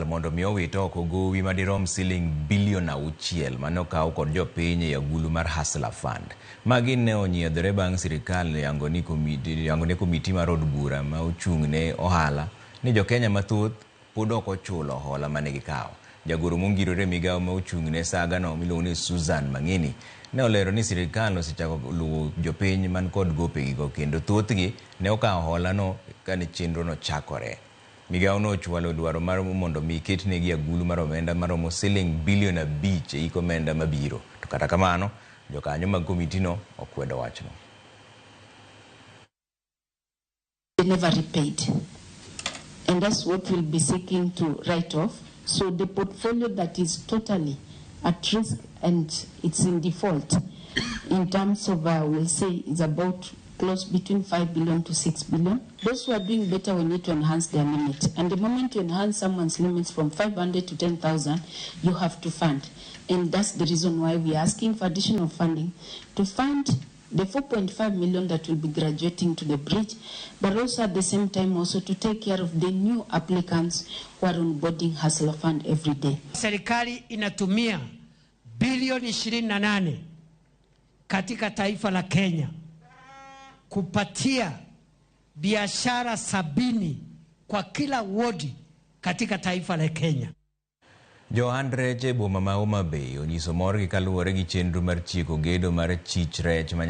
mondo mi owit oko gowi madirom siling bilion 6 mane okaw kod jopiny e agulu mar Hustler Fund. Magi ne onyiedhore bang' sirikal yango ni komiti, yango ne komiti mar od bura ma ochung' ne ohala ni jokenya mathoth pod ok ochulo hola mane gikawo. Jagoro mongirore e migawo ma ochung' ne sagano miluongo ni Susan Mang'eni ne olero ni sirikal osechako luwo jopiny man kod gopegigo kendo thothgi ne okawo holano kane chenro no chakore. Migawo no ochwalo dwaro mar mondo mi ketnegi agulu mar omenda maromo siling bilion 5 e hik omenda mabiro. To kata kamano, jokanyo mag komitino okwedo wachno. They never repaid. And that's what we'll be seeking to write off. So the portfolio that is totally at risk and it's in default in terms of, we'll say, is about close between 5 billion to 6 billion. Those who are doing better, we need to enhance their limit. And the moment you enhance someone's limits from 500 to 10,000, you have to fund. And that's the reason why we are asking for additional funding to fund the 4.5 million that will be graduating to the bridge, but also at the same time also to take care of the new applicants who are onboarding Hustler Fund every day. Serikali inatumia bilioni 28 katika taifa la Kenya kupatia biashara 70 kwa kila wodi katika taifa la Kenya. Jo ohand rech e boma ma Homa Bay onyiso morgi kaluwore gi chenro mar tieko gedo mar chich rech ma